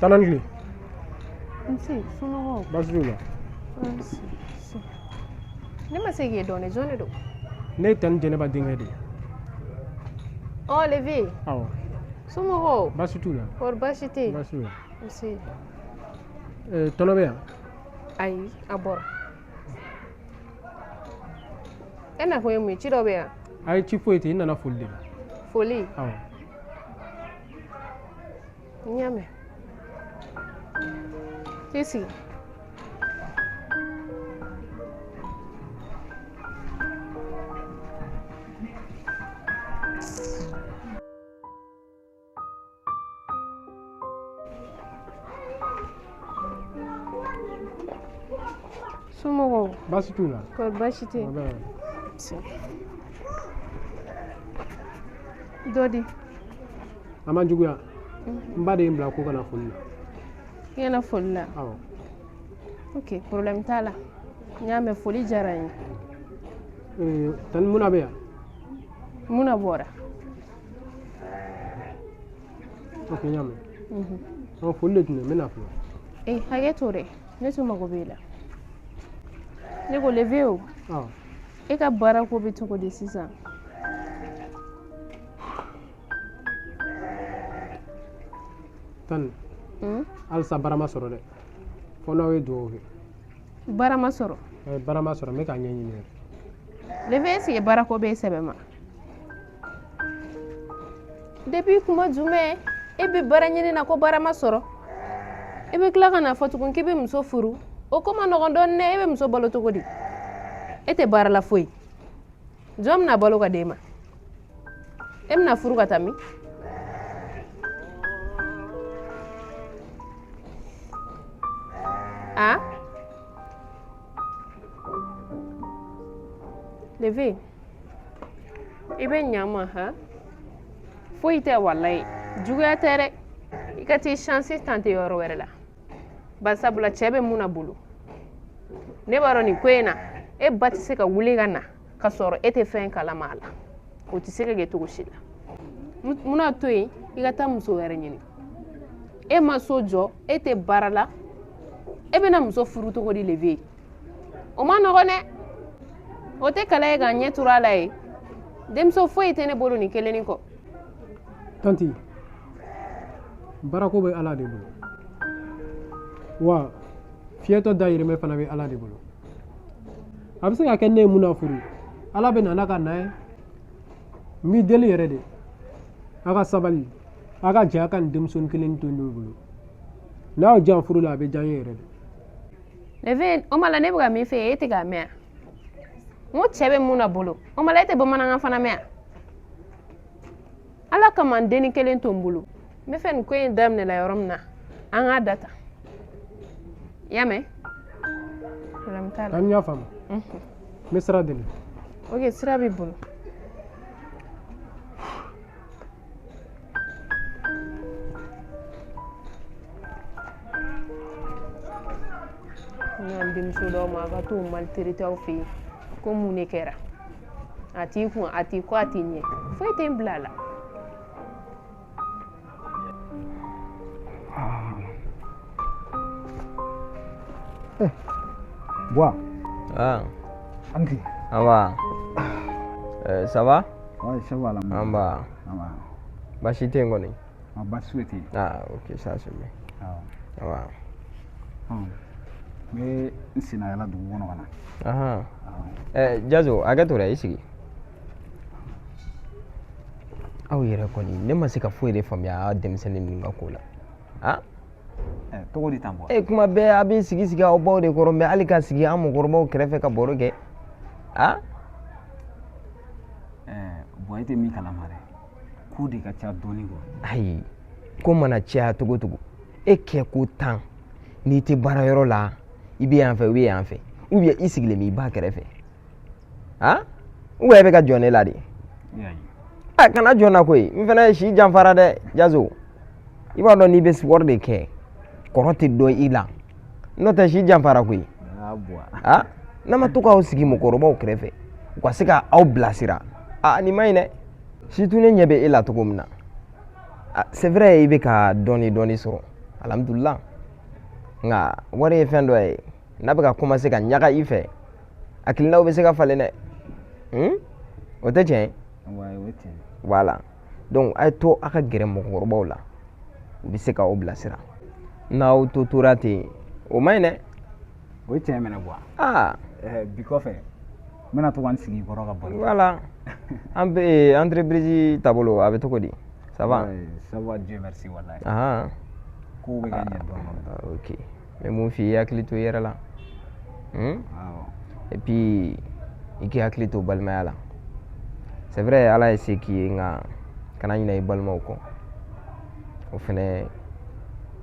Tana ni tile. Nse, somɔgɔw? Baasi t'u la. Ne ma se k'e dɔn dɛ, jɔn de don? Ne ye tani Jɛnɛba denkɛ de ye. Ɔ Leve. Awɔ. Somɔgɔw? Baasi t'u la. Kɔri baasi tɛ yen? Baasi t'u la. Nse. Tɔnɔ bɛ yan? Ayi, a bɔra. E nakun ye mun ye? Ci dɔ bɛ yan? Ayi, ci foyi tɛ yen, n nana foli de la. Foli? Awɔ. N y'a mɛn. T'i sigi. Somɔgɔw? Baasi t'u la. Kɔri baasi tɛ yen? Dɔ di. A ma juguya. N ba de ye n bila ko ka na foli la. I nana foli la? Awɔ. Ok, problème t'a la. N y'a mɛn, foli diyara n ye. Tani Muna bɛ yan? Muna bɔra. Ok, n y'a mɛn. Ɔ, foli de tun don, n bɛna fɔlɔ. Ee, hakɛ to dɛ, ne tun mago b'e la. Ne ko Leve o. Awɔ. E ka baara ko bɛ cogo di sisan? Tani, halisa baara ma sɔrɔ dɛ, fo n'aw ye dugawu kɛ. Baara ma sɔrɔ? Baara ma sɔrɔ, n bɛ k'a ɲɛɲini yɛrɛ. Leve, est ce que baara ko bɛ e sɛbɛ ma? Depuis kuma jumɛn e bɛ baara ɲini na ko baara ma sɔrɔ? E bɛ tila ka n'a fɔ tugun k'i bɛ muso furu. O ko ma nɔgɔn dɔɔni dɛ, e bɛ muso balo cogo di? E tɛ baara la foyi. Jɔn bɛna balo ka d'e ma? E bɛna furu ka taa min? A? Leve, i bɛ ɲa n ma han? Foyi tɛ walayi, juguya tɛ dɛ. I ka t'i chance tenter yɔrɔ wɛrɛ la. Barisabula cɛ bɛ Muna bolo. Ne b'a dɔn nin ko in na, e ba tɛ se ka wuli ka na ka sɔrɔ e tɛ fɛn kalama a la. O tɛ se ka kɛ cogo si la. Muna to yen, i ka taa muso wɛrɛ ɲini. E ma so jɔ, e tɛ baara la, e bɛna muso furu cogo di Leve? O ma nɔgɔn dɛ. O tɛ kala ye k'a ɲɛ turu a la ye. Denmuso foyi tɛ ne bolo nin kelennin kɔ. Tanti, baarako bɛ Ala de bolo. Wa fiyɛtɔ dayirimɛ fana bɛ Ala de bolo. A bɛ se ka kɛ ne ye Muna furu, Ala bɛ na n'a ka na ye. N b'i deli yɛrɛ de, a ka sabali, a ka jɛ a ka nin denmusonin kelen to ne bolo. N'a y'o di yan furu la, a bɛ diya n ye yɛrɛ de. Leve, o ma la ne bɛ ka min fɛ e tɛ k'a mɛn wa? N ko cɛ bɛ Muna bolo, o ma la e tɛ bamanankan fana mɛn wa? Ala kama n dennin kelen to n bolo. N bɛ fɛ nin ko in daminɛla yɔrɔ min na, an k'a da tan. I y'a mɛn? Problème t'a la. An y'a faamu. N bɛ sira deli. Ok, sira b'i bolo. N y'an denmuso d'aw ma, a ka t'o maltraiter aw fɛ yen. Ko mun de kɛra? A t'i kun, a t'i kɔ, a t'i ɲɛ. Foyi tɛ n bila a la. Bois. Ah. Anki. Ça va. Ça va? Ouais, ça va la. An ba. An ba. Baasi tɛ yen kɔni? Ah, baasi foyi tɛ yen. Ah, ok, ça c'est bien. Awɔ. Ça va. N bɛ n senna yala dugu kɔnɔ ka na. Ahan. Jazo, hakɛ to dɛ, i sigi. Aw yɛrɛ kɔni, ne ma se ka foyi de faamuya aw denmisɛnnin ninnu ka ko la. Ah? Tɔgɔ di tan bɔ. Kuma bɛɛ a bɛ sigi sigi aw baw de kɔrɔ, mais hali ka sigi an mɔgɔkɔrɔbaw kɛrɛfɛ ka baro kɛ. Ah? Bɔn, e tɛ min kalama dɛ, ko de ka ca dɔɔni quoi. Ayi, ko mana caya cogo cogo, e kɛ ko 10, n'i tɛ baarayɔrɔ la, i bɛ yan fɛ, i bɛ yan fɛ, ou bien i sigilen b'i ba kɛrɛfɛ. Ah? Ou bien e bɛ ka jɔn ne la de? A kana jɔn na koyi, n fana ye si janfara dɛ, Jazo. I b'a dɔn n'i bɛ sport de kɛ, kɔrɔ tɛ dɔn i la. N'o tɛ si janfara koyi. Ah? N'a ma to k'aw sigi mɔgɔkɔrɔbaw kɛrɛfɛ, u ka se ka aw bilasira. Ah, nin man ɲi dɛ. Surtout ne ɲɛ bɛ e la cogo min na. Ah, c'est vrai i bɛ ka dɔɔni dɔɔni sɔrɔ. Alhamdulillah. Nka wari ye fɛn dɔ ye, n'a bɛ ka commencer ka ɲaga i fɛ, hakilinaw bɛ se ka falen dɛ. Hmm? O tɛ tiɲɛ ye? Ouais, o ye tiɲɛ ye. Voilà. Donc a ye to a ka gɛrɛ mɔgɔkɔrɔbaw la, u bɛ se k'aw bilasira. N'aw to tora ten, o man ɲi dɛ. O ye tiɲɛ minɛ Buwa. Aa. Bi kɔfɛ n bɛna to ka n sigi i kɔrɔ ka baro. Voilà. An bɛ entreprise taabolo a bɛ cogo di? Ça va? Ouais, ça va, Dieu merci walayi. Ahan. Kow bɛ ka ɲɛ dɔɔnin dɔɔnin. Ok. N bɛ mun f'i ye, i hakili to i yɛrɛ la. Hmm? Awɔ. Et puis i k'i hakili to balimaya la. C'est vrai Ala ye se k'i ye, nka kana ɲinɛ i balimaw kɔ. O fɛnɛ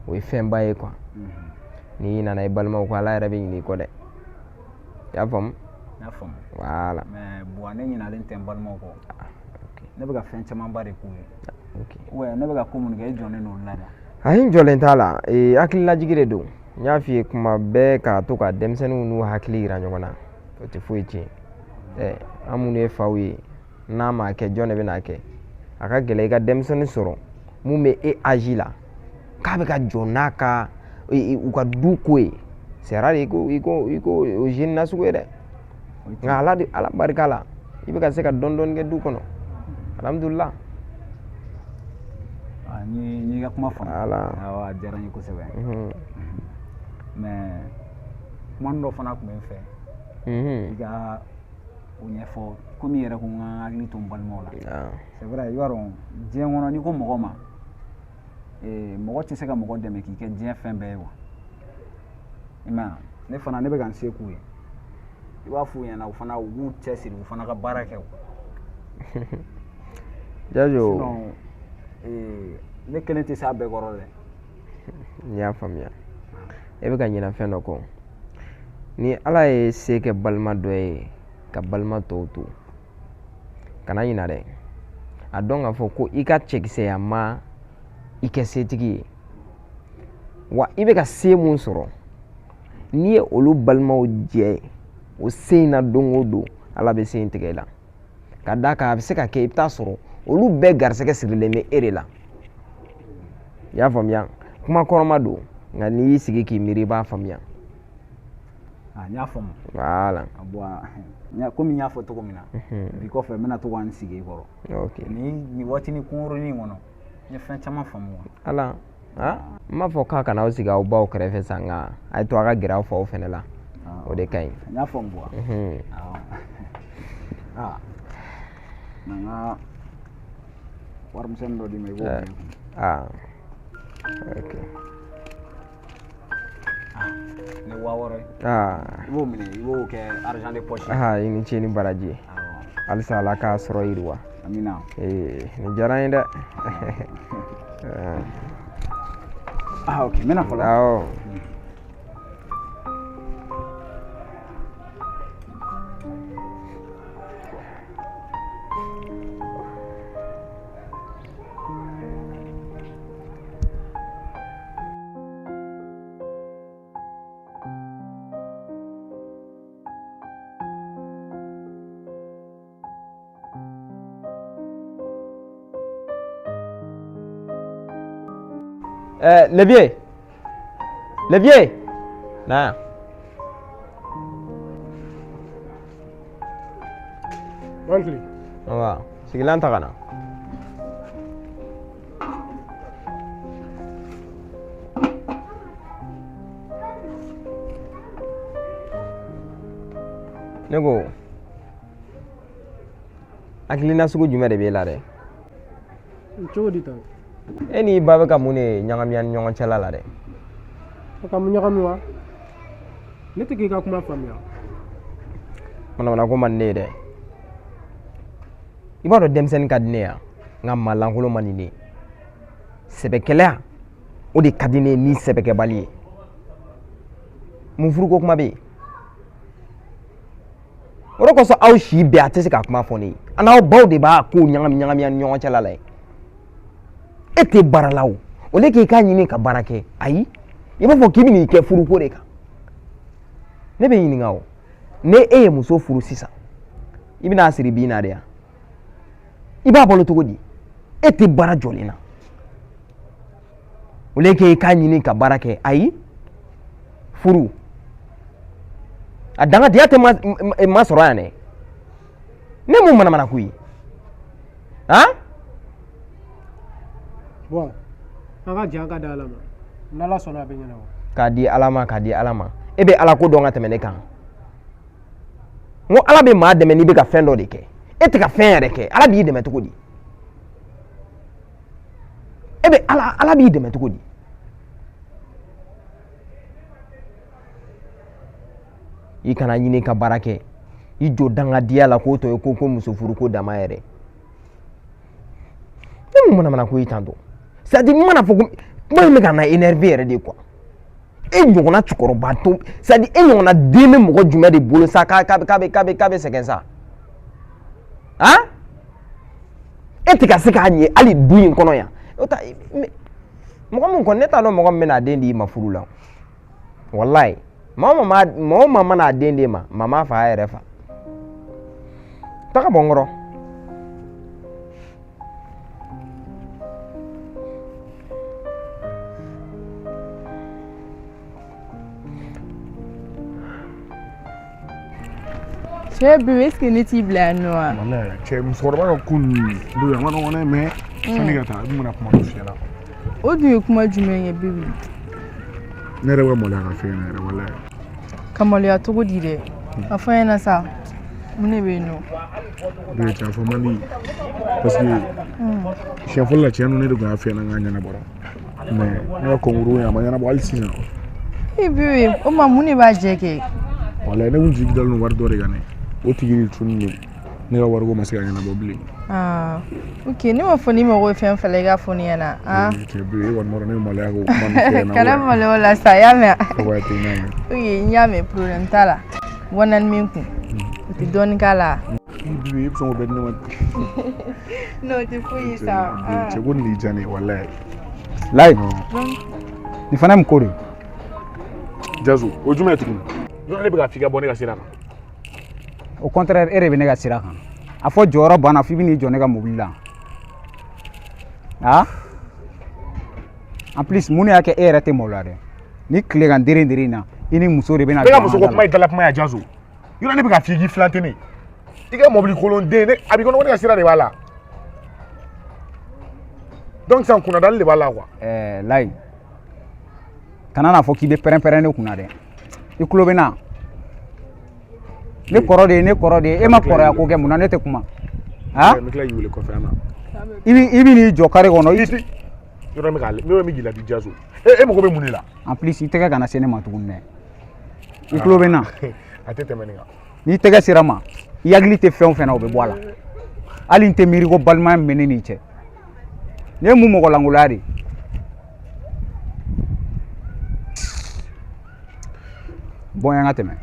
o ye fɛnba ye quoi. N'i ɲinɛna i balimaw kɔ, Ala yɛrɛ bɛ ɲinɛ i kɔ dɛ. I y'a faamu? N y'a faamu. Voilà. Mais Buwa, ne ɲinalen tɛ n balimaw kɔ. Ne bɛ ka fɛn camanba de k'u ye. Ok. Ouais, ne bɛ ka ko minnu kɛ, e jɔnnen don olu la dɛ. Ayi, n jɔlen t'a la. Hakililajigi de don. N y'a f'i ye kuma bɛɛ ka to ka denmisɛnninw n'u hakili yira ɲɔgɔn na, o tɛ foyi tiɲɛ. An minnu ye faw ye, n'a m'a kɛ, jɔn de bɛn'a kɛ? A ka gɛlɛn i ka denmisɛnnin sɔrɔ mun bɛ e âge la k'a bɛ ka jɔ n'a ka u ka du ko ye. C'est rare i ko i ko i ko o jeune nasugu ye dɛ. Nka Ala de, Ala barika la, i bɛ ka se ka dɔɔni dɔɔni kɛ du kɔnɔ. Alhamdulillah. N y'i ka kuma faamu. Voilà. Awɔ, a diyara n ye kosɛbɛ. Mais kuma dɔ fana tun bɛ n fɛ. I ka o ɲɛfɔ, komi i yɛrɛ ko n ka hakili to n balimaw la. C'est vrai, i b'a dɔn diɲɛ kɔnɔ, n'i ko mɔgɔ ma, mɔgɔ tɛ se ka mɔgɔ dɛmɛ k'i kɛ diɲɛ fɛn bɛɛ ye wa. I m'a ye, ne fana ne bɛ ka n se k'u ye. I b'a f'u ɲɛna, u fana u k'u cɛsiri, u fana ka baara kɛ o. Jajo. Sinon ne kelen tɛ s'a bɛɛ kɔrɔ dɛ. N y'a faamuya. E bɛ ka ɲinɛ fɛn dɔ kɔ. Ni Ala ye se kɛ balima dɔ ye ka balima tɔw to, kana ɲinɛ dɛ. A dɔn k'a fɔ ko i ka cɛkisɛya ma i kɛ setigi ye. Wa i bɛ ka se mun sɔrɔ, n'i ye olu balimaw jɛ o se in na don o don, Ala bɛ se in tigɛ i la. Ka d'a kan a bɛ se ka kɛ i bɛ taa sɔrɔ olu bɛɛ garisɛgɛ sirilen bɛ e de la. I y'a faamuya? Kuma kɔrɔma don, nka n'i y'i sigi k'i miiri, i b'a faamuya. N y'a faamu. Voilà. Buwa, komi n y'a fɔ cogo min na, bi kɔfɛ n bɛna to ka n sigi i kɔrɔ. Ok. Nin waatinin kunkurunin in kɔnɔ, n ye fɛn caman faamu. Ala, n m'a fɔ k'a kana aw sigi aw baw kɛrɛfɛ sa, nka a ye to a ka gɛrɛ aw faw fɛnɛ la. O de ka ɲi. N y'a faamu Buwa. Awɔ. Na n ka warimisɛnnin dɔ d'i ma, i b'o bila i kun. Ok. Ni 6000 ye. I b'o minɛ, i b'o kɛ argent de poche. I ni ce ni baraji. Halisa Ala k'a sɔrɔ yiriwa. Amina. Nin diyara n ye dɛ. Ok, n bɛna fɔlɔ. Awɔ. Le vieux. Le vieux. Na. Oncle. Wa, sigilan ta ka na. Ne ko hakilina sugu jumɛn de b'e la dɛ? Cogo di tan? E n'i ba bɛ ka mun de ɲagami an ni ɲɔgɔn cɛla la dɛ? Ka mun ɲagami wa? Ne tɛ k'i ka kuma faamuya. Manamana ko man di ne ye dɛ. I b'a dɔn denmisɛnnin ka di ne ye yan, nka maa lankolon man di ne ye. Sɛbɛkɛlɛya o de ka di ne ye ni sɛbɛkɛbali ye. Mun furuko kuma bɛ yen? O de kosɔn aw si bɛɛ a tɛ se ka kuma fɔ ne ye. A n'aw baw de b'a ko ɲagami ɲagami an ni ɲɔgɔn cɛla la yen. E tɛ baara la o, o le k'i k'a ɲini ka baara kɛ, ayi, i b'a fɔ k'i bɛn'i kɛ furuko de kan. Ne bɛ ɲininka o, ne e ye muso furu sisan, i bɛna a siri bin na de yan, i b'a balo cogo di? E tɛ baara jɔlen na. Au lieu que i k'a ɲini ka baara kɛ, ayi, furu a dangadenya tɛ ma sɔrɔ yan dɛ. Ne mun manamana ko ye han? Bon, an ka jɛ an ka di Ala ma, n'Ala sɔnna a bɛ ɲɛnabɔ. K'a di Ala ma, k'a di Ala ma. E bɛ Ala ko dɔn ka tɛmɛ ne kan. N ko Ala bɛ maa dɛmɛ n'i bɛ ka fɛn dɔ de kɛ. E tɛ ka fɛn yɛrɛ kɛ, Ala b'i dɛmɛ cogo di? E bɛ Ala, Ala b'i dɛmɛ cogo di? I kana ɲini ka baara kɛ, i jɔ dangadenya la k'o tɔ ye ko muso furu ko dama yɛrɛ. Ne mun manamana ko ye tan tɔ? C'est à dire n mana fɔ ko kuma in bɛ ka na énervé yɛrɛ de quoi. E ɲɔgɔnna cɛkɔrɔba to, c'est à dire e ɲɔgɔnna den bɛ mɔgɔ jumɛn de bolo sa k'a bɛ sɛgɛn sa? Han? E tɛ ka se k'a ɲɛ hali du in kɔnɔ yan. O ta mɔgɔ min kɔni, ne t'a dɔn mɔgɔ min bɛna a den di i ma furu la. Walayi, maa o maa mana a den d'e ma, maa m'a fa a yɛrɛ fa. Taga bɔ n kɔrɔ. Cɛ bébé, est-ce que ne t'i bila yan nɔ wa? Walayi cɛ, musokɔrɔba ka ko ninnu bébé, a ma nɔgɔn dɛ, mais sani ka taa, i bɛna kuma dɔ f'i ɲɛna. O dun ye kuma jumɛn ye bébé? Ne yɛrɛ bɛ maloya ka f'e ɲɛna yɛrɛ, walayi. Ka maloya cogo di dɛ? A fɔ n ɲɛna sa, mun de bɛ yen nɔ? Bébé, cɛ, a fɔ man di parce que siɲɛ fɔlɔ la, tiɲɛ don, ne de tun y'a f'i ɲɛna k'a ɲɛnabɔra, mais ne ka concours in a ma ɲɛnabɔ hali sisan. E bébé, o ma mun de b'a jɛ kɛ? Walayi, ne kun jigi dalen don wari dɔ de kan dɛ, o tigi de tununnen don, ne ka wariko ma se ka ɲɛnabɔ bilen. Ah, ok, ne ma fɔ n'i mago bɛ fɛn fɛn la i k'a fɔ ne ɲɛna. Ah. Cɛ bébé, e kɔni b'a dɔn ne bɛ maloya k'o kuma ninnu f'e ɲɛna. Kana maloya o la sa, i y'a mɛn? Cogoya tɛ n y'a mɛn. Ok, n y'a mɛn, problème t'a la. 40 000 bɛ n kun. O tɛ dɔɔnin k'a la. Bébé, i bɛ sɔn k'o bɛɛ di ne ma? Non, o tɛ foyi ye sa. Cɛ, ko nin de y'i diya ne ye, walayi. Layi, nin fana ye mun ko de ye? Jazo, o jumɛn ye tuguni? Ne bɛ k'a f'i ka bɔ ne ka sira kan. Au contraire, e de bɛ ne ka sira kan. A fɔ jɔyɔrɔ banna f'i bɛ n'i jɔ ne ka mobili la. Ah? En plus, mun de y'a kɛ e yɛrɛ tɛ maloya dɛ? Ni tilegan dere dere in na, i ni muso de bɛna. Ne ka muso ko kuma ye dala kuma ye Jazo. Yɔrɔ ne bɛ k'a f'i k'i filan tɛ ne. I ka mobili kolon den, ne a b'i kɔnɔ ko ne ka sira de b'a la. Donc sisan kunnadali de b'a la quoi. Ɛɛ Layi, kana n'a fɔ k'i bɛ pɛrɛn-pɛrɛn ne kunna dɛ. I tulo bɛ n na. Ne kɔrɔ de ye ne kɔrɔ de ye, e ma kɔrɔya ko kɛ, mun na ne tɛ kuma? Han? N bɛ tila k'i wele kɔfɛ an na. I bɛ n'i jɔ kare kɔnɔ. Yɔrɔ min k'ale, yɔrɔ min k'i ladi Jazo. E mago bɛ mun de la? En plus, i tɛgɛ kana se ne ma tuguni dɛ. I tulo bɛ n na. A tɛ tɛmɛ nin kan. N'i tɛgɛ sera ma, i hakili tɛ fɛn o fɛn na, o bɛ bɔ a la. Hali n tɛ miiri ko balimaya min bɛ ne n'i cɛ. Nin ye mun mɔgɔ lankolonya de ye? Bɔn yan ka tɛmɛ.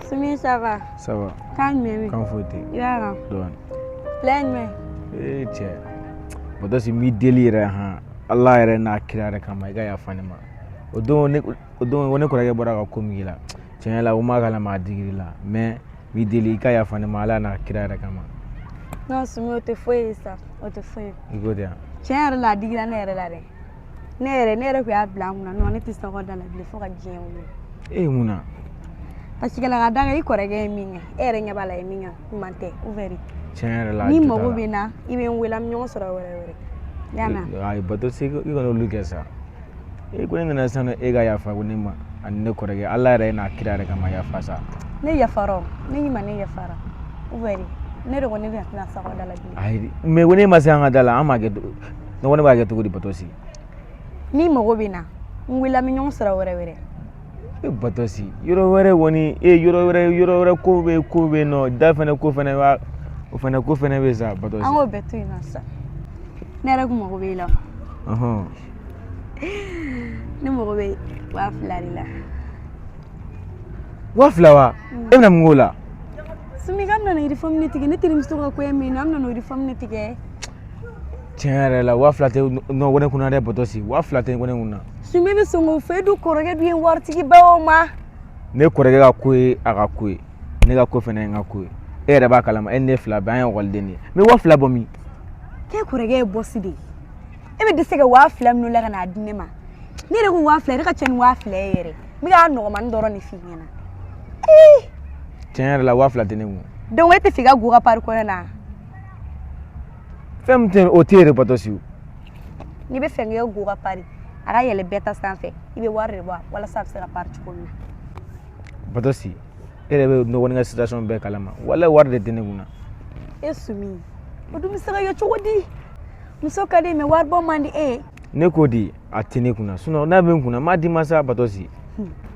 Sumi, ça va? Ça va. Kan jumɛn bɛ? Kan foyi tɛ. I b'a kan? Dɔɔni. Filɛ jumɛn? Ee cɛ, Batosi, n b'i deli yɛrɛ han, Ala yɛrɛ n'a kira yɛrɛ kama, i ka yafa ne ma. O don ne kɔrɔkɛ bɔra ka ko min k'i la, tiɲɛ yɛrɛ la, o ma kalama a digir'i la, mais n b'i deli i ka yafa ne ma Ala n'a kira yɛrɛ kama. Non Sumi, o tɛ foyi ye sa, o tɛ foyi ye. I ko ten wa? Tiɲɛ yɛrɛ la, a digira ne yɛrɛ la dɛ. Ne yɛrɛ tun y'a bila n kunna, non ne tɛ sɔgɔ da la bilen fo ka diɲɛ wuli. E mun na? Parce que la ka d'a kan, i kɔrɔkɛ ye min kɛ, e yɛrɛ ɲɛ b'a la, a ye min kɛ ɲuman tɛ, ouvert. Tiɲɛ yɛrɛ la, n'i mago bɛ n na, i bɛ n wele, an bɛ ɲɔgɔn sɔrɔ wɛrɛ wɛrɛ. I y'a mɛn? Ayi Batosi, i kana olu kɛ sa. E ko ne nana sisan nɔ, e ka yafa ko ne ma ani ne kɔrɔkɛ, Ala yɛrɛ n'a kira yɛrɛ kama, yafa sa. Ne yafara o, ne y'i ma, ne yafara. Ouvert, ne de ko ne tɛna s'aw da la bilen. Ayi, mais ko ne ma se an ka da la, an b'a kɛ ne ko ne b'a kɛ cogo di Batosi? N'i mago bɛ n na, n wele, an bɛ ɲɔgɔn sɔrɔ wɛrɛ wɛrɛ. E Batosi, yɔrɔ wɛrɛ kɔni, e yɔrɔ wɛrɛ ko bɛ yen nɔ, da fɛnɛ ko fɛnɛ b'a, o fɛnɛ ko fɛnɛ bɛ sa Batosi. An k'o bɛɛ to yen nɔ sa. Ne yɛrɛ kun mago bɛ e la. Ɔhɔn. Ne mago bɛ 2000 de la. 2000 wa? E bɛna mun k'o la? Sumi, k'an bɛna uniforme de tigɛ, ne terimuso ka kɔɲɔ min na, an bɛna uniforme de tigɛ. Tiɲɛ yɛrɛ la, 2000 tɛ nɔ ne kunna dɛ Batosi, 2000 tɛ ne kunna. Sumi bɛ sɔn k'o fɔ, e dun kɔrɔkɛ dun ye waritigiba o ma. Ne kɔrɔkɛ ka ko ye a ka ko ye, ne ka ko fana ye n ka ko ye. E yɛrɛ b'a kalama, e ni ne fila bɛɛ an ye ekɔliden de ye. N bɛ 2000 bɔ min? K'e kɔrɔkɛ ye boss de ye, e bɛ dɛsɛ ka 2000 minɛ o la ka n'a di ne ma? Ne yɛrɛ ko 2000 yɛrɛ ka ca ni 2000 ye yɛrɛ. N bɛ k'a nɔgɔmani dɔrɔn de f'i ɲɛna. Tiɲɛ yɛrɛ la, 2000 tɛ ne kun. Donc e tɛ fɛ i ka go ka pari kɔɲɔ na? Fɛn min tɛ, o tɛ yɛrɛ, Batɔsi. N'i bɛ fɛ k'e go ka pari, a ka yɛlɛ bɛɛ ta sanfɛ, i bɛ wari de bɔ walasa a bɛ se ka pari cogo min na. Batɔsi, e yɛrɛ bɛ dɔgɔnin ka situation bɛɛ kalama. Walayi, wari de tɛ ne kun na. E Sumi, o dun bɛ se ka kɛ cogo di? Muso ka di, mais wari bɔ man di e ye. Ne ko di, a tɛ ne kun na, sinon n'a bɛ n kun na, n m'a d'i ma sa, Batɔsi.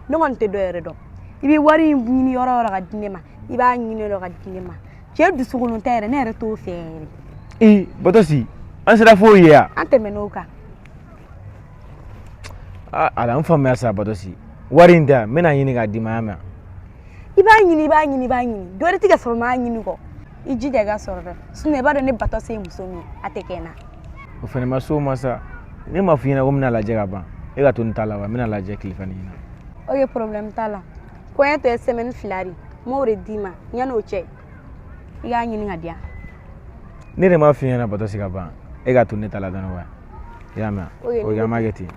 Ne kɔni tɛ dɔ yɛrɛ dɔn. I bɛ wari in ɲini yɔrɔ o yɔrɔ ka di ne ma, i b'a ɲini yɔrɔ ka di ne ma. Cɛ dusukolon tɛ yɛrɛ, ne yɛrɛ t'o fɛ yɛrɛ. Ee Batɔsi, an sera f'o ye yan. An tɛmɛn'o kan. Aa, ala n faamuya sa, Batɔsi. Wari in tɛ, n bɛna ɲini k'a d'i ma, y'a mɛn? I b'a ɲini, i b'a ɲini, i b'a ɲini, dɔ de tɛ ka sɔrɔ m'a ɲini kɔ. I jija i ka sɔrɔ dɛ, sinon i b'a dɔn ne Batɔsi ye muso min ye, a tɛ kɛ n na. O fana ma s'o ma sa. Ne m'a f'i ɲɛna ko n bɛna lajɛ ka ban. E ka to n ta la wa, n bɛna lajɛ tilefani in na. Ok, problème t'a la. Kɔɲɔ tɔ ye semaine 2 de ye, n b'o de d'i ma. Yan'o cɛ, i k'a ɲini ka di yan. Ne de m'a f'i ɲɛna, Batɔsi, ka ban. E ka to ne ta la dɔrɔn wa, i y'a mɛn? Ok, an b'a kɛ ten.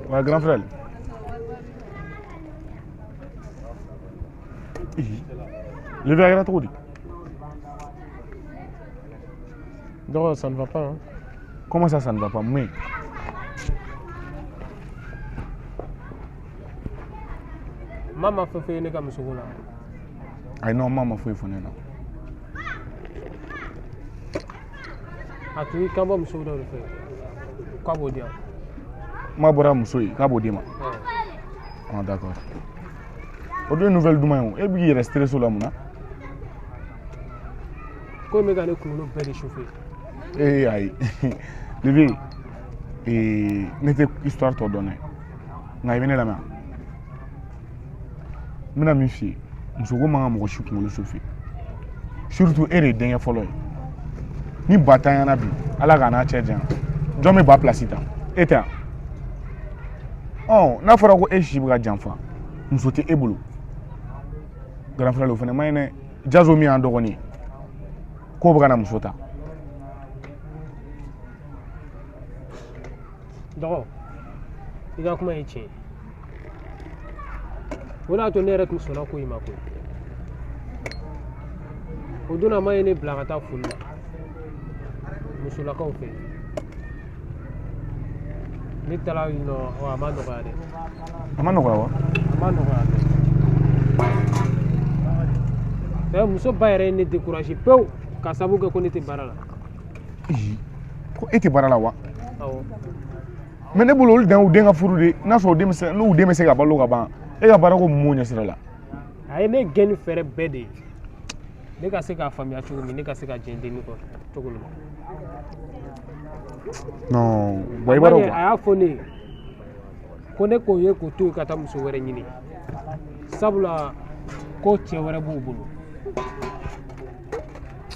Ouais, grand frère. Le verre cogo di? Non, ça ne va pas. Hein. Comment ça, ça ne va pas? Mais Ma ma fɛn fɛn ye ne ka musoko la. Ayi, non, ma ma foyi fɔ ne ɲɛna. A tun y'i kan bɔ muso dɔ de fɛ k'a b'o di yan. Ma bɔra muso ye k'a b'o d'i ma? Ah, d'accord. O dun ye nouvelle duman ye o. E bɛ k'i yɛrɛ stress o la mun na? Ko in bɛ ka ne kunkolo bɛɛ de chauffer. Ee ayi, Levi, ee ne tɛ histoire tɔ dɔn dɛ, nka i bɛ ne lamɛn. N bɛna min f'i ye, musoko man ka mɔgɔ si kunkolo chauffer, surtout e de ye denkɛ fɔlɔ ye. Ni ba tanyana bi, Ala k'a n'a cɛ janya, jɔn bɛ ba place ta? E tɛ yan? Ɔ, n'a fɔra ko e si bɛ ka janfa, muso tɛ e bolo, grand frère, o fana man ɲi dɛ. Jazo min y'an dɔgɔnin ye, k'o bɛ ka na muso ta. Dɔgɔ, i ka kuma ye tiɲɛ ye. O de y'a to ne yɛrɛ tun sɔnna ko in ma koyi. O don ma ye ne bila ka taa foli la musolakaw fɛ. Ne taara yen nɔ, a ma nɔgɔya dɛ. A ma nɔgɔya wa? A ma nɔgɔya dɛ. Muso ba yɛrɛ ye ne découragé pewu ka sababu kɛ ko ne tɛ baara la. Ko e tɛ baara la wa? Awɔ. Mais ne bolo, olu dan y'u den ka furu de. N'a sɔrɔ den bɛ se, n'u den bɛ se ka balo ka ban, e ka baara ko mun b'o ɲɛsira la? A ye ne gɛn ni fɛɛrɛ bɛɛ de ye, ne ka se k'a faamuya cogo min, ne ka se ka jɛn denni kɔ cogo min na. Non, bon, i b'a dɔn. A y'a fɔ ne ye ko ne k'o ye k'o to yen ka taa muso wɛrɛ ɲini, sabula ko cɛ wɛrɛ b'u bolo.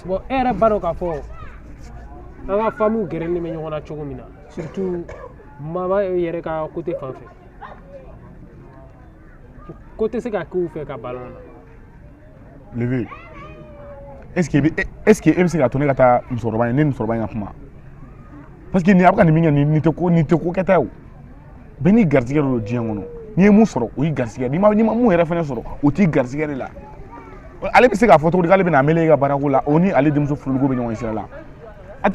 Bon, e yɛrɛ b'a dɔn k'a fɔ an ka famille gɛrɛlen bɛ ɲɔgɔn na cogo min na, surtout mama yɛrɛ ka côté fan fɛ, ko tɛ se ka k'u fɛ ka balon na. Levi, est-ce que e bɛ se k'a to ne ka taa musokɔrɔba in, ne ni musokɔrɔba in ka kuma? Parce que nin a bɛ ka nin min kɛ, nin tɛ ko kɛta ye o. Bɛɛ n'i garijɛgɛ de don diɲɛ kɔnɔ. N'i ye mun sɔrɔ, o y'i garijɛgɛ. N'i ma mun yɛrɛ fɛnɛ sɔrɔ, o t'i garijɛgɛ de la. Ale bɛ se k'a fɔ cogo di k'ale bɛna amele e ka baarako la, o ni ale denmuso furuliko bɛ ɲɔgɔn sira la?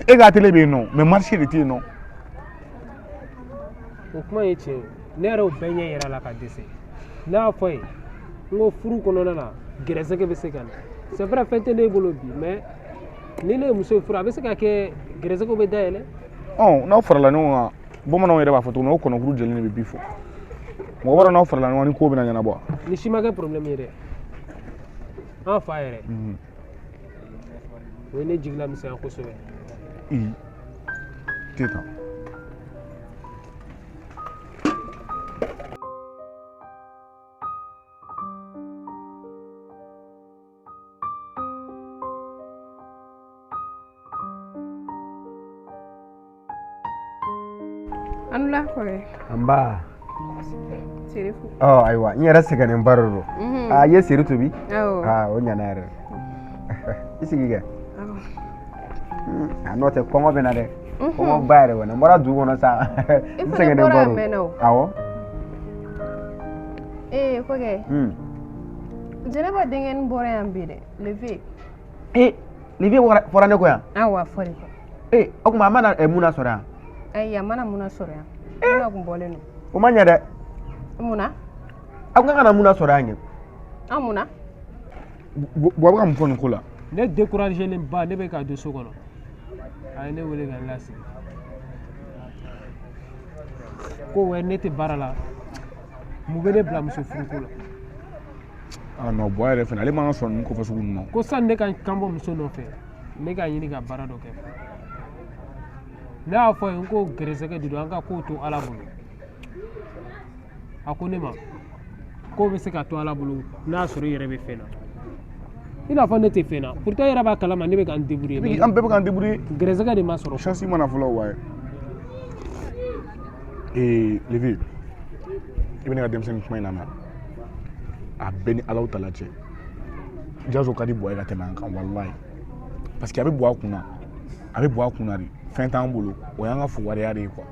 E ka atelier bɛ yen nɔ, mais marché de tɛ yen nɔ. O kuma ye tiɲɛ ye. Ne yɛrɛ y'o bɛɛ ɲɛ yira a la ka dɛsɛ. Ne y'a fɔ ye, n ko furu kɔnɔna na, gɛrɛsɛgɛ bɛ se ka na. C'est vrai, fɛn tɛ ne bolo bi, mais ni ne ye muso furu, a bɛ se ka kɛ gɛrɛsɛgɛw bɛ dayɛlɛ. Ɔ, n'aw farala ɲɔgɔn kan, bamananw yɛrɛ b'a fɔ cogo min na, ko kɔnɔkuru jɛlen de bɛ bi fɔ. Mɔgɔ b'a dɔn, n'aw farala ɲɔgɔn kan, ni ko bɛna ɲɛnabɔ. Ni si ma kɛ problème ye dɛ, an fa yɛrɛ, o ye ne jigila misɛnya kosɛbɛ. I tɛ tan. A ni wula kɔrɔkɛ. Nba. Serifu. Ɔ ayiwa n yɛrɛ sɛgɛnnenba de don. Aa i ye seri tobi? Awɔ. Aa o ɲana yɛrɛ. I sigi kɛ. Awɔ. A n'o tɛ kɔngɔ bɛ n na dɛ. Kɔngɔ ba yɛrɛ bɛ n na. N bɔra dugu kɔnɔ sa. I N fana sɛgɛnnenba bɔra a don. mɛnna o. Awɔ. Ee kɔkɛ. Jɛnɛba denkɛnin bɔra yan bi dɛ. Leve. Ee Leve fɔra ne kɔ yan. Awɔ a fɔra i kɔ. Ee o tuma a ma na Muna sɔrɔ yan. Ayi a ma na Muna sɔrɔ yan. Muna kun bɔlen don. O ma ɲɛ dɛ. Mun na? A kun kan ka na Muna sɔrɔ yan kɛ. An mun na? Buwa bɛ ka mun fɔ nin ko la? Ne découragé len ba ne bɛ ka don so kɔnɔ. A ye ne wele ka n lasigi. Ko wɛ ne tɛ baara la. Mun bɛ ne bila muso furuko la? Ah non Buwa yɛrɛ fana ale man ka sɔn ninnu ko fasugu ninnu ma. Ko sani ne ka n kan bɔ muso nɔfɛ ne k'a ɲini ka baara dɔ kɛ. Ne y'a fɔ a ye n ko gɛrɛsɛgɛ de don an ka kow to Ala bolo. A ko ne ma k'o bɛ se ka to Ala bolo n'a y'a sɔrɔ i yɛrɛ bɛ fɛn na. I n'a fɔ ne tɛ fɛn na pourtant e yɛrɛ b'a kalama ne bɛ ka n débrouiller. An bɛɛ bɛ k'an débrouiller. Gɛrɛsɛgɛ de ma sɔrɔ. Chance ma na fɔlɔ wa. Ee Leve i bɛ ne ka denmisɛnnin kuma in lamɛn a bɛɛ ni Alahu taala cɛ Jazo ka di Buwa ye ka tɛmɛ an kan walayi parce que a bɛ Buwa kun na a bɛ Buwa kun na de fɛn t'an bolo o y'an ka fugariya de ye quoi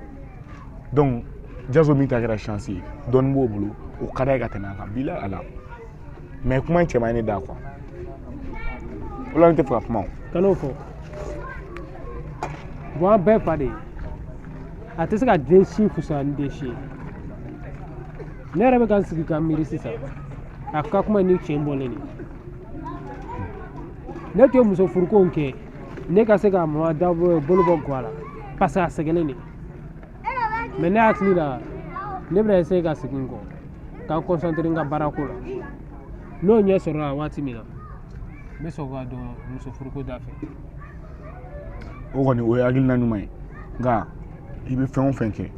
donc Jazo min ta kɛra chance ye dɔɔni b'o bolo o ka d'a ye ka tɛmɛ an kan bilahi ala mais kuma in cɛ man ɲi ne da quoi o la ne tɛ fɛ ka kuma o. Kan'o fɔ Buwa an bɛɛ fa de ye a tɛ se ka den si fisaya ni den si ye ne yɛrɛ bɛ ka n sigi ka miiri sisan a ka kuma ni tiɲɛ bɔlen de ne tun ye muso furuko in kɛ ne ka se ka mama da bolo bɔ ga la parce que a sɛgɛnnen de mais ne hakili la ne bɛna essayer ka segin n kɔ ka n concentrer n ka baarako la n'o ɲɛ sɔrɔla waati min na n bɛ sɔrɔ ka don muso furuko da fɛ. O kɔni o ye hakilina ɲuman ye nka i bɛ fɛn o fɛn kɛ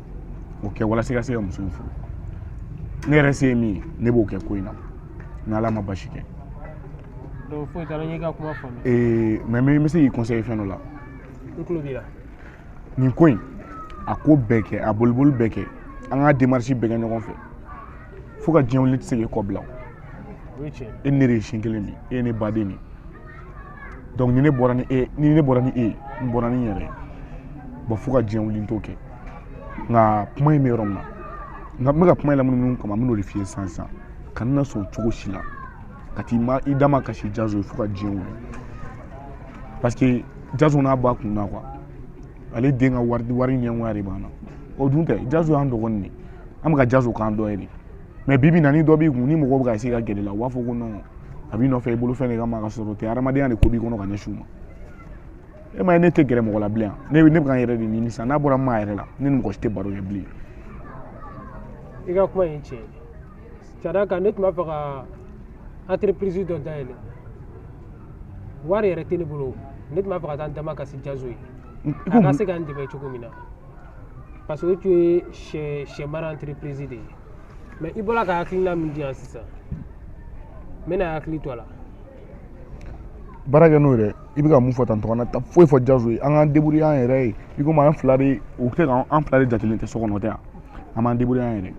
o kɛ walasa i ka se ka muso in furu ne yɛrɛ se ye min ye ne b'o kɛ ko in na n'ala ma basi kɛ. Donc foyi t'a la n y'i ka kuma faamuya. Ee mais n bɛ se k'i conseiller fɛn dɔ la. N tulo b'i la. Nin ko in a ko bɛɛ kɛ a boliboli bɛɛ kɛ an ka démarche bɛɛ kɛ ɲɔgɔn fɛ fo ka diɲɛ wuli tɛ se k'e kɔ bila o. E ni ne de ye sin kelen min e ye ne baden de ye donc ni ne bɔra ni e ni ne bɔra ni e ye n bɔra ni n yɛrɛ ye bon fo ka diɲɛ wuli n t'o kɛ nka kuma in bɛ yɔrɔ min na nka n bɛ ka kuma in lamunumunu kama n bɛn'o de f'i ye sisan sisan kana na sɔn cogo si la ka t'i ma i da makasi Jazo ye fo ka diɲɛ wuli parce que Jazo n'a b'a kun na quoi ale den ka wari wari ɲɛngoya de b'an na o dun tɛ Jazo y'an dɔgɔnin de an bɛ ka Jazo k'an dɔ ye de mais bi bi in na ni dɔ b'i kun ni mɔgɔw bɛ ka essayer ka gɛrɛ i la u b'a fɔ ko non a b'i nɔfɛ i bolo fɛn de kama ka sɔrɔ o tɛ hadamadenya de ko b'i kɔnɔ ka ɲɛsin u ma e ma ye ne tɛ gɛrɛ mɔgɔ la bilen ne ne bɛ ka n yɛrɛ de ɲini sisan n'a bɔra maa yɛrɛ la ne ni mɔgɔ si tɛ baro kɛ bilen. I ka kuma in tiɲɛ ye ka d'a kan ne tun b'a fɛ ka entreprise dɔ dayɛlɛ wari yɛrɛ tɛ ne bolo ne tun b'a fɛ ka taa n damakasi Jazo ye a ka se ka n dɛmɛ cogo min na parce que o tun ye sɛ sɛ mara entreprise de ye mais i bɔra ka hakilina min di yan sisan n bɛna hakili to a la. Baara kɛ n'o ye dɛ i bɛ ka mun fɔ tan tɔ kana taa foyi fɔ Jazo ye an k'an débrouiller an yɛrɛ ye i komi an fila de o tɛ k'an fila de jatelen tɛ so kɔnɔ o tɛ yan an b'an débrouiller an yɛrɛ ye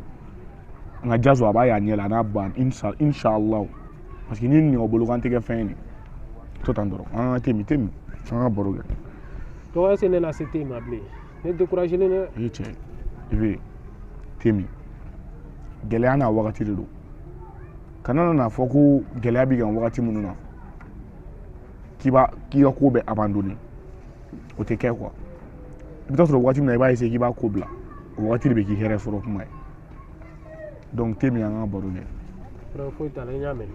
nka Jazo a b'a ye a ɲɛ la a n'a ba inshallah parce que ni nin bolo kan tɛ kɛ fɛn ye de to tan dɔrɔn an ka te min te min an ka baro kɛ. Dɔgɔ est-ce que ne na se te ma bilen ne découragé len dɛ. I ye cɛ i bɛ te min gɛlɛya n'a wagati de don kana na fɔ ko gɛlɛya b'i kan wagati minnu na k'i b'a k'i ka ko bɛɛ abandonner o tɛ kɛ quoi i bɛ taa sɔrɔ wagati min na i b'a essayer k'i b'a ko bila o wagati de bɛ k'i hɛrɛ sɔrɔ kuma ye donc te min an ka baro kɛ. Foyi t'a la n y'a mɛn.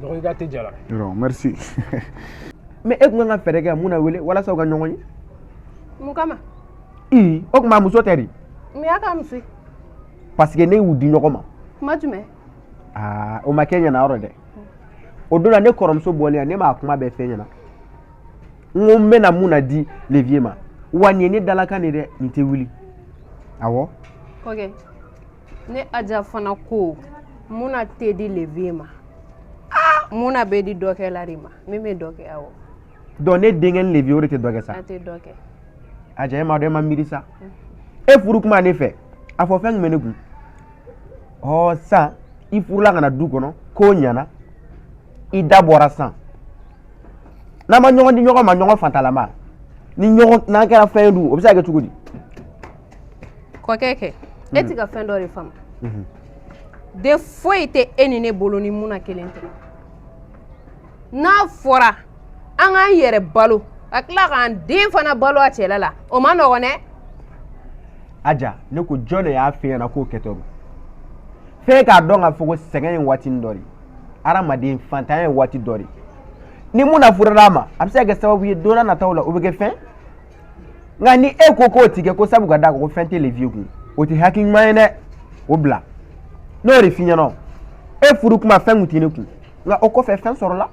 Dɔgɔ i ka te jara. Yɔrɔ merci. Mais e tun kan ka fɛɛrɛ kɛ Muna wele walasa u ka ɲɔgɔn ye. Mun kama? Ii o tuma a muso tɛ di. Mun y'a k'a muso ye? Parce que ne y'u di ɲɔgɔn ma. Kuma jumɛn? Aa, o ma kɛ ɲɛna yɔrɔ dɛ. O don na ne kɔrɔmuso bɔlen yan, ne m'a kuma bɛɛ f'e ɲɛna. N ko n bɛna Muna di le vieux ma. Wa nin ye ne dalakan de dɛ, nin tɛ wuli. Awɔ. Kɔkɛ, ne Aja fana ko Muna tɛ di le vieux ma. Muna bɛ di dɔkɛla de ma, min bɛ dɔ kɛ, awɔ. Donc ne denkɛ ni le vieux o de tɛ dɔ kɛ sa. A tɛ dɔ kɛ. Aja, e m'a dɔn, e ma miiri sa. E furu kuma ne fɛ, a fɔ fɛn tun bɛ ne kun. Ɔ sisan i furula ka na du kɔnɔ, k'o ɲɛna, i da bɔra sisan. N'an ma ɲɔgɔn di ɲɔgɔn ma, ɲɔgɔn fantalama, ni ɲɔgɔn n'an kɛra fɛn ye dun, o bɛ se ka kɛ cogo di? Kɔkɛ kɛ, e ti ka fɛn dɔ de faamu. Den foyi tɛ e ni ne bolo ni Muna kelen tɛ. N'a fɔra an k'an yɛrɛ balo ka tila k'an den fana balo a cɛla la, o ma nɔgɔn dɛ. Aja, ne ko jɔn de y'a f'e ɲɛna k'o kɛtɔ don? F'e k'a dɔn k'a fɔ ko sɛgɛn ye waatinin dɔ de ye, hadamaden fantanya ye waati dɔ de ye. Ni Muna furula a ma, a bɛ se ka kɛ sababu ye don n'a nataw la o bɛ kɛ fɛn. Nka ni e ko k'o ti kɛ, ko sabu ka d'a kan ko fɛn tɛ le vieux kun, o tɛ hakili ɲuman ye dɛ, o bila. N'o de f'i ɲɛna, e furu kuma fɛn kun tɛ ne kun, nka o kɔfɛ fɛn sɔrɔla,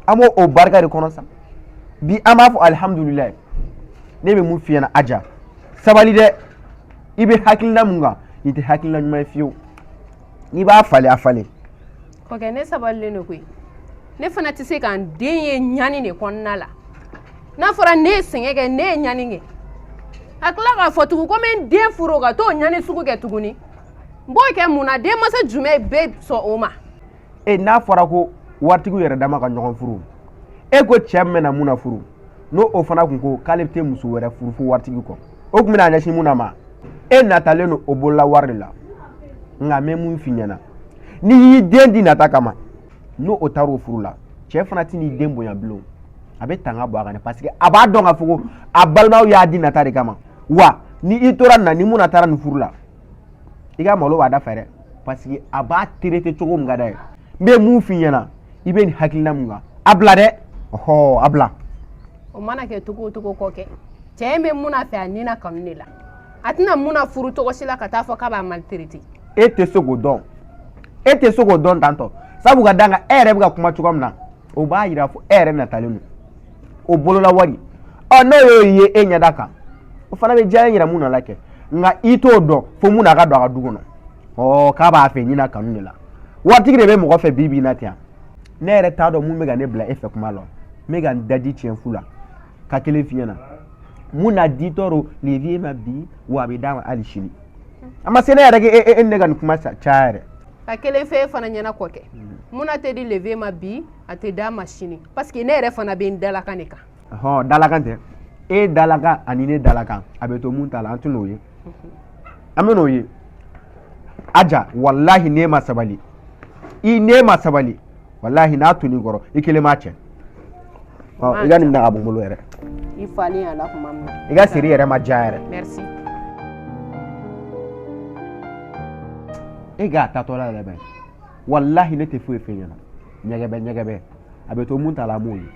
an b'o o barika de kɔnɔ sa. Bi an b'a fɔ alihamudulilayi. Ne bɛ mun f'i ɲɛna Aja, sabali dɛ. I bɛ hakilina mun kan, nin tɛ hakilina ɲuman ye fiyewu. N'i b'a falen, a falen. Kɔkɛ, ne sabalilen don koyi. Ne fana tɛ se k'an den ye ɲani de kɔnɔna la. N'a fɔra ne ye sɛgɛn kɛ, ne ye ɲani kɛ, a tila k'a fɔ tugun ko n bɛ n den furu ka t'o ɲani sugu kɛ tuguni, n b'o kɛ mun na? Denmansa jumɛn bɛ sɔn o ma? E, n'a fɔra ko waritigiw yɛrɛ dama ka ɲɔgɔn furu, e ko cɛ min bɛna Muna furu, n'o o fana kun ko k'ale tɛ muso wɛrɛ furu fo waritigi kɔ, o tun bɛna ɲɛsin Muna ma. E natalen don o bolola wari de la. Nka n bɛ mun f'i ɲɛna, n'i y'i den di nata kama, n'o o taara o furu la, cɛ fana tɛn'i den bonya bilen, a bɛ tanga bɔ a kan, parce que a b'a dɔn k'a fɔ ko a balimaw y'a di nata de kama. Wa ni i tora na, ni Muna taara nin furu la, i ka malo b'a da fɛ dɛ, parce que a b'a traiter cogo min ka d'a ye. N bɛ mun f'i ɲɛna, i bɛ nin hakilina mun kan, a bila dɛ, ɔhɔ, a bila. O mana kɛ cogo o cogo, kɔkɛ, cɛ in bɛ Muna fɛ a ni na kanu de la. A tɛna Muna furu cogo si la ka taa fɔ k'a b'a maltraiter. E tɛ se k'o dɔn, e tɛ se k'o dɔn tantɔ, sabu ka d'a kan e yɛrɛ bɛ ka kuma cogoya min na, o b'a yira fɔ e yɛrɛ natalen don o bolola wari. Ɔ n'o y'o ye e ɲɛda kan, o fana bɛ diya e yɛrɛ Muna la kɛ. Nka i t'o dɔn fo Muna ka don a ka du kɔnɔ, ɔ k'a b'a fɛ ɲina kanu de la. Waritigi de bɛ mɔgɔ fɛ bi bi in na ten. Ne yɛrɛ t'a dɔn mun bɛ ka ne bila e fɛ kuma la. N bɛ ka n daji tiɲɛ fu la ka kelen f'i ɲɛna. Muna ditɔ don le vieux ma bi, wa a bɛ d'a ma hali sini. A ma se ne yɛrɛ k'e e ne ka nin kuma caya yɛrɛ. Ka kelen f'e fana ɲɛna kɔkɛ, Muna tɛ di le vieux ma bi, a tɛ d'a ma sini, parce que ne yɛrɛ fana bɛ n dalakan de kan. Hɔn, dalakan tɛ, e dalakan ani ne dalakan, a bɛ to mun ta la, an tɛn'o ye, an bɛn'o ye. Aja, walahi n'e ma sabali, i n'e ma sabali, walahi n'a tonn'i kɔrɔ, i kelen b'a cɛ. Ɔ i ka nin minɛ ka bɔ n bolo yɛrɛ. I falen a la tuma min na. I ka seri yɛrɛ ma diya yɛrɛ. Merci. E k'a tatɔla yɛrɛ bɛ, walahi ne tɛ foyi f'e ɲɛna. Ɲɛgɛbɛ ɲɛgɛbɛ, a bɛ to mun ta la, an b'o ye.